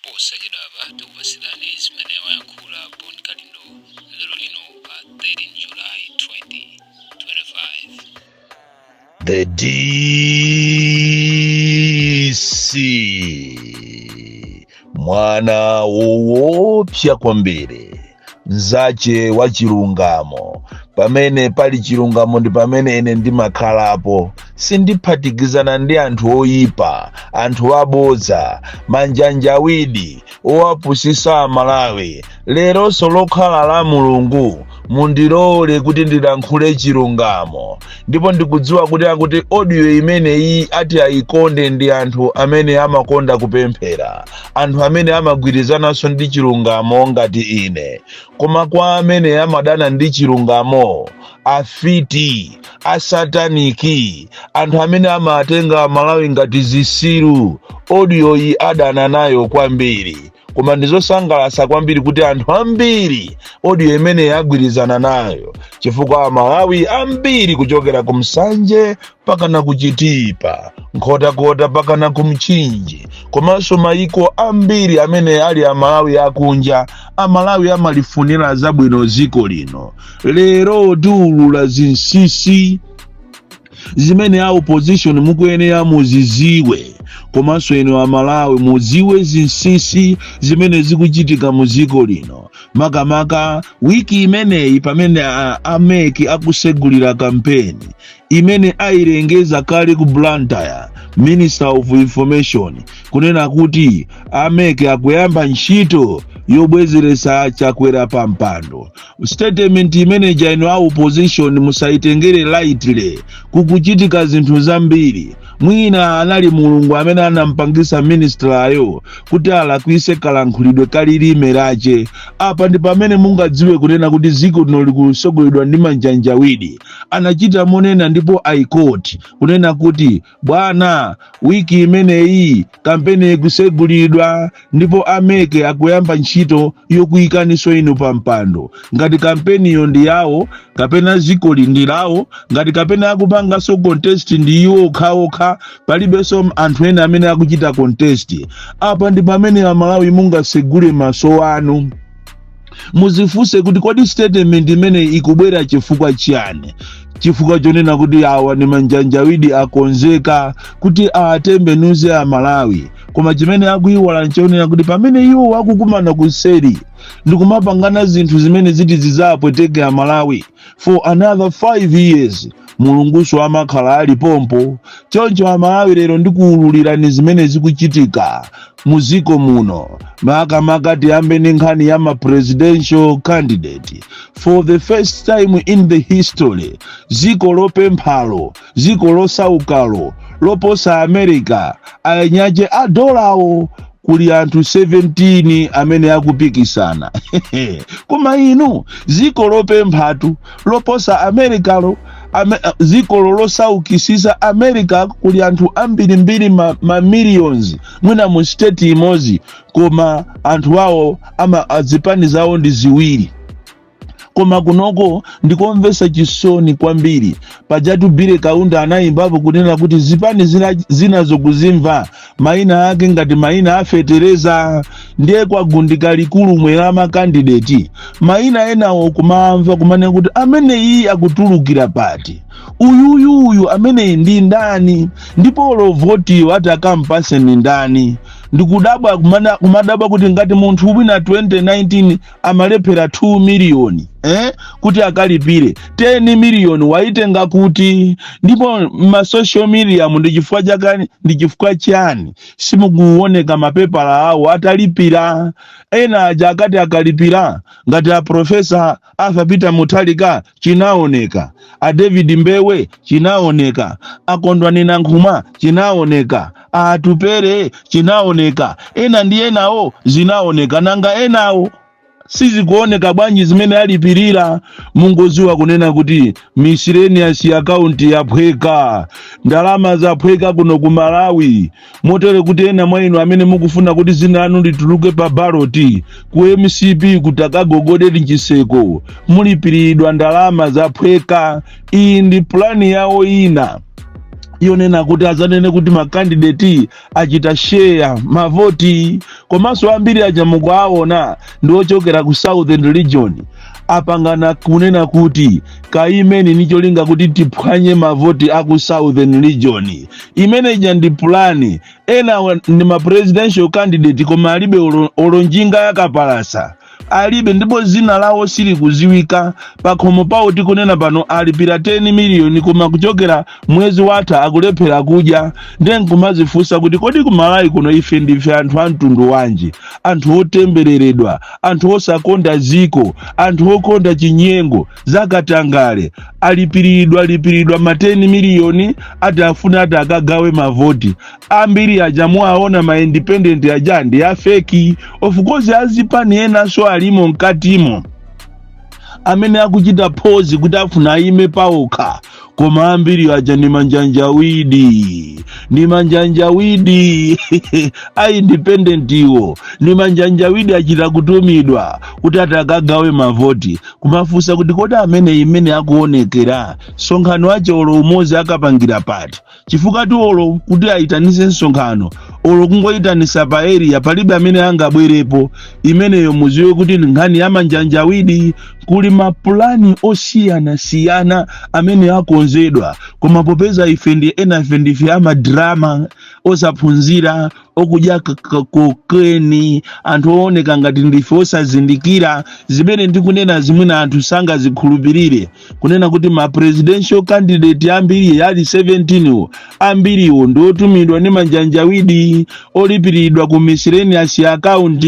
Posachedwapa tikupatsirani zimene wayankhula Bon Kalindo lero lino pa 13 July 2025. The DC, mwana woopsa kwambiri, mzache wa chilungamo. Pamene pali chilungamo ndi pamene ine ndimakhalapo. Sindiphatikizana ndi anthu oyipa, anthu abodza, manjanjawidi owapusisa Amalawi. Leronso lokhala la Mulungu, mundilole kuti ndilankhule chilungamo. Ndipo ndikudziwa kuti akuti audio imeneyi ati ayikonde ndi anthu amene amakonda kupemphera, anthu amene amagwirizananso ndi chilungamo ngati ine. Koma kwa amene amadana ndi chilungamo, afiti, asataniki, anthu amene amatenga Malawi ngati zisilu, audio iyi adana nayo kwambiri. Koma ndizosangalatsa kwambiri kuti anthu ambiri audio imene agwirizana nayo, chifukwa Amalawi ambiri kuchokera ku Msanje pakana ku Chitipa, Nkhotakota pakana ku Mchinji, komanso mayiko ambiri amene ali Amalawi akunja, Amalawi amalifunira zabwino dziko lino. Lero tiulula zinsinsi zimene a opposition mukuyenera muziziwe, komanso inu Amalawi muziwe zinsinsi zimene zikuchitika mu dziko lino, makamaka wiki imeneyi pamene a MEC akusegulira kampeni imene ayilengeza kale ku Blantyre. Minister of Information kunena kuti a MEC akuyamba ntchito yobwezeretsa Chakwera pa mpando. Statement imeneja, inu a opposition musayitengere lightly. Kukuchitika zinthu zambiri. Mwina anali Mulungu amene anampangisa ministrayo kuti alakwise kalankhulidwe kalilime lache. Apa ndi pamene mungadziwe kunena kuti dziko lino likusogoledwa ndi manjanjawidi. Anachita monena, ndipo I quote, kunena kuti, "Bwana, wiki imeneyi kampeni ikusegulidwa ndipo a MEC akuyamba ntchito yokuyikaniso inu pa mpando." Ngati kampeniyo ndi yawo, kapena dzikoli ndi lawo, ngati kapena akupanganso contest ndi iwo okhaokha, palibenso anthu ena amene akuchita contest. Apa ndi pamene Amalawi mungasegule maso anu, muzifunse kuti kodi statement imene ikubwera chifukwa chiyani? Chifukwa chonena kuti awa ni manjanjawidi, akonzeka kuti atembenuze Amalawi. Koma chimene akuiwala nchonena kuti pamene iwo akukumana kuseri ndikumapangana zinthu zimene ziti zidzapweteke Amalawi for another 5 years, Mulunguso amakhala ali pompo. Choncho Amalawi, lero ndikuwululirani zimene zikuchitika muziko muno. Makamaka tiyambe ndi nkhani ya ma presidential candidate. For the first time in the history, ziko lopemphalo, ziko losaukalo loposa America, anyache adolawo, kuli anthu 17 amene akupikisana. Koma inu, ziko lopemphatu loposa Americalo, ziko losaukisisa America, kuli anthu ambirimbiri, ma millions mwina mu state imodzi, koma anthu awo ama azipani zawo ndi ziwiri. Koma kunoko ndikomvetsa chisoni kwambiri. Pajatu Billy Kaunda anayimbapo kunena kuti zipani zinazo kuzimva mayina ake ngati mayina afetereza. Ndiye kwagundika likulu mwe la ma candidate, mayina enawo kumamva kumanena kuti ameneyi akutulukira pati, uyuyuyu ameneyi ndi ndani, ndipo lovotiyo ati akampase ni ndani? Ndikudabwa, kumadabwa kuti ngati munthu wina 2019 amalephera 2 miliyoni kuti akalipire, 10 miliyoni waitenga kuti? Ndipo ma social media mu ndi chifukwa chakani, ndi chifukwa chani simukuoneka mapepala awo atalipira? Ena aja akati akalipira, ngati a Professor Arthur Peter Mutharika chinaoneka, a David Mbewe chinaoneka, akondwani Nankhumwa chinaoneka, a Atupere chinaoneka, ena ndi enawo zinaoneka. Nanga enawo sizikuoneka bwanji zimene alipirira? Mungoziwa kunena kuti miscellaneous account yaphweka, ndalama zaphweka kuno ku Malawi, motere kuti ena mwa inu amene mukufuna kuti zina lanu lituluke pa ballot ku MCP kuti akagogodere chiseko, mulipiridwa, ndalama zaphweka. Iyi ndi pulani yawo ina. Yonena kuti azanene kuti ma candidate achita share mavoti. Komanso ambiri aja mukuaona ndi ochokera ku Southern Region. Apangana kunena kuti kaimeni ni cholinga kuti tiphwanye mavoti aku Southern Region. Imeneja ndi plan. Ena ndi ma presidential candidate, koma alibe olo njinga yakapalasa alibe, ndipo zina lawo silikuziwika. Pakhomo pawo tikunena pano alipira 10 miliyoni, koma kuchokera mwezi watha akulephera kudya. Ndiye nkumazifunsa kuti kodi kumalawi kuno ife ndife anthu a mtundu wanji? Anthu otembereredwa, anthu osakonda ziko, anthu okonda chinyengo, zakatangale. Alipiridwa, alipiridwa ma 10 miliyoni, ati afuna ati akagawe mavoti. Ambiri aja muaona ma independent aja ndi a fake. Of course azipani enanso alimo mkatimo amene akuchita pose kuti afuna ayime paokha, koma ambiri aja ndi manjanjawidi, ndi manjanjawidi. A independent iwo ndi manjanjawidi, achita kutumidwa kuti ati akagawe mavoti. Kumafunsa kuti kodi amene imene akuonekera msonkhano wache olo umodzi akapangira pati? Chifukwa ti olo kuti ayitanise msonkhano, olo kungoyitanisa pa area, palibe amene angabwerepo. Imeneyo muziwe kuti ndi nkhani ya manjanjawidi. Kuli mapulani osiyanasiyana amene akonzedwa, koma popeza ife ndi ena, ife ndife ama drama, osaphunzira, okudya kokeni, anthu ooneka ngati ndife osazindikira, zimene ndikunena zimwina anthu sangazikhulupirire, kunena kuti ma presidential candidate ambiri ali 17 wo, ambiriwo ndi otumidwa ndi manjanjawidi, olipiridwa ku miscellaneous account.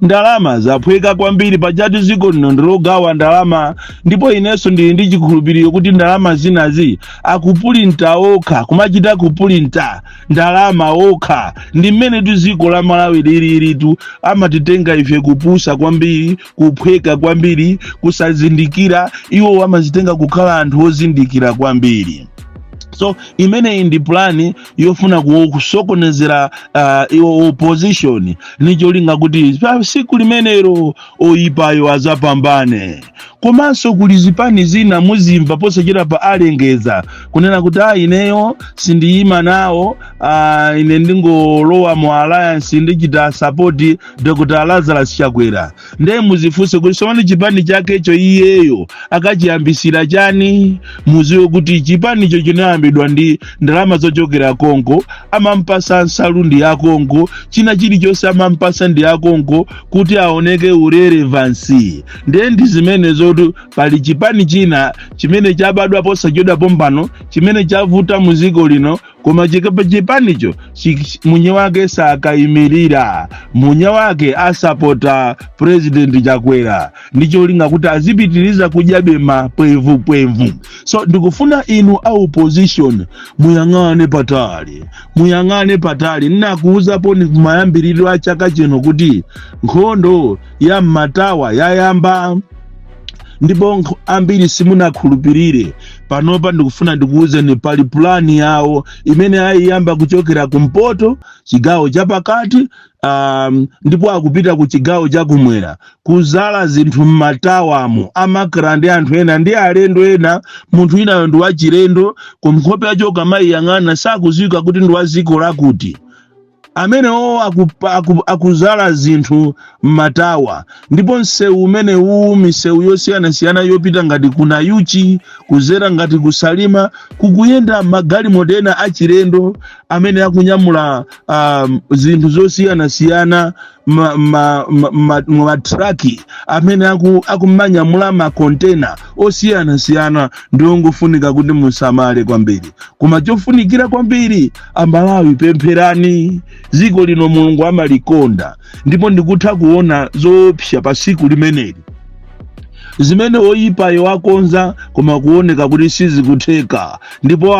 Ndalama zaphweka kwambiri pajatu, dziko lino ndilogawa ndalama. Ndipo inenso ndili ndi chikhulupiriro kuti ndalama zinazi akupulinta okha, kumachita kupulinta ndalama okha. Ndi mmene tu dziko la Malawi lililitu. Amatitenga ife kupusa kwambiri, kuphweka kwambiri, kusazindikira. Iwo amazitenga kukhala anthu ozindikira kwambiri. So imeneyi ndi plan yofuna kusokonezera iwo opposition, nicholinga kuti pa siku limenelo oyipayo azapambane. Komanso kuli zipani zina muzimva posachedwa pa alengeza kunena kuti a ineyo sindiyima nawo, ine ndingolowa mu alliance, ndichita support Dr Lazarus Chakwera. Ndiye muzifunse kuti somani chipani chakecho iyeyo akachiyambisira chani? Muziwe kuti chipanicho chinayambidwa ndi ndalama zochokera konko. Amampasa nsalu ndi akonko, china chilichonse amampasa ndi akonko kuti aoneke u relevance. Ndiye ndi zimene zoti pali chipani china chimene chabadwa posachedwa pompano, chimene chavuta mu dziko lino, koma chipanicho munye wake sakayimirira, munye wake asapota President Chakwera ndi cholinga kuti azipitiriza kudyabe mapwevupwevu. So ndikufuna inu a opposition muyang'ane patali, muyang'ane patali. Nnakuwuzapo ni kumayambiriro a chaka chino kuti nkhondo ya mmatawa yayamba, ndipo ambiri simunakhulupirire. Panopa ndikufuna ndikuwuzeni, pali pulani yawo imene ayiyamba kuchokera kumpoto, chigawo chapakati, ndipo akupita ku chigawo chakumwera, kuzala zinthu mmatawamo. Amakra ndi anthu ena ndi alendo ena. Munthu winayo ndi wachilendo, kumnkhope yacho ukamayiyang'ana sakuziwika kuti ndi wa dziko lakuti. Amenewo akuzala zinthu mmatawa, ndipo msewu umene uwu, misewu yosiyanasiyana yopita ngati ku Nayuchi, kuzera ngati kusalima, kukuyenda magalimoto ena achilendo amene akunyamula zinthu zosiyanasiyana, matraki amene akumanyamula makontena osiyanasiyana. Ndiongofunika kuti musamale kwambiri. Koma chofunikira kwambiri, Amalawi, pempherani. Dziko lino Mulungu amalikonda, ndipo ndikutha kuona zoopsa pa siku limeneli zimene oyipayo akonza, koma kuoneka kuti sizikutheka. Ndipo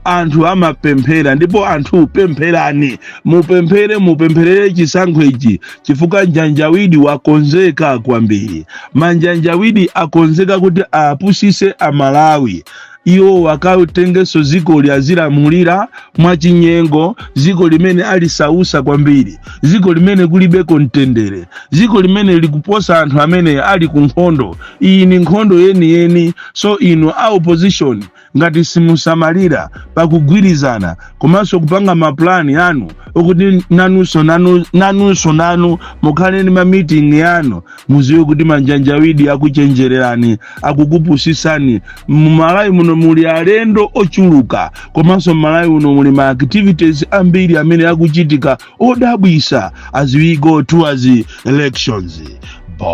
anthu amapemphera, ndipo anthu pempherani, mupemphere, mupempherere chisankho ichi, chifukwa njanjawidi wakonzeka kwambiri. Manjanjawidi akonzeka kuti apusise Amalawi. Iwo akatengenso zikoli azilamulira mwachinyengo, ziko limene alisausa kwambiri, ziko limene kulibeko mtendere, ziko limene likuposa anthu amene ali ku nkhondo. Iyi ni nkhondo yeniyeni. So inu a opposition, ngati simusamalira pakugwirizana komanso kupanga maplani anu okuti nanunso nanu, nanunso nanu mukhale ndi ma meeting yanu, muziwe kuti manjanjawidi akuchenjererani, akukupusisani. Mumalawi muno muli alendo ochuluka, komanso mmalawi muno muli ma activities ambiri amene akuchitika odabwisa as we go towards elections. Bon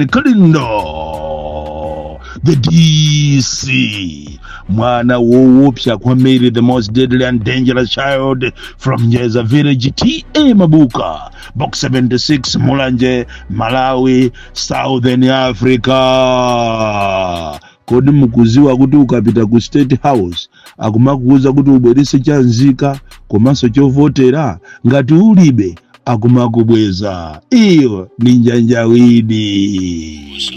Kalindo, the DC, mwana woopsa kwambiri, the most deadly and dangerous child from Njeza village, T/A Mabuka, Box 76, Mulanje, Malawi, Southern Africa. Kodi mukuziwa kuti ukapita ku State House akumakuuza kuti ubwerese chanzika komanso chovotera? Ngati ulibe, akumakubweza. Iyo ni njanjawidi. Koso.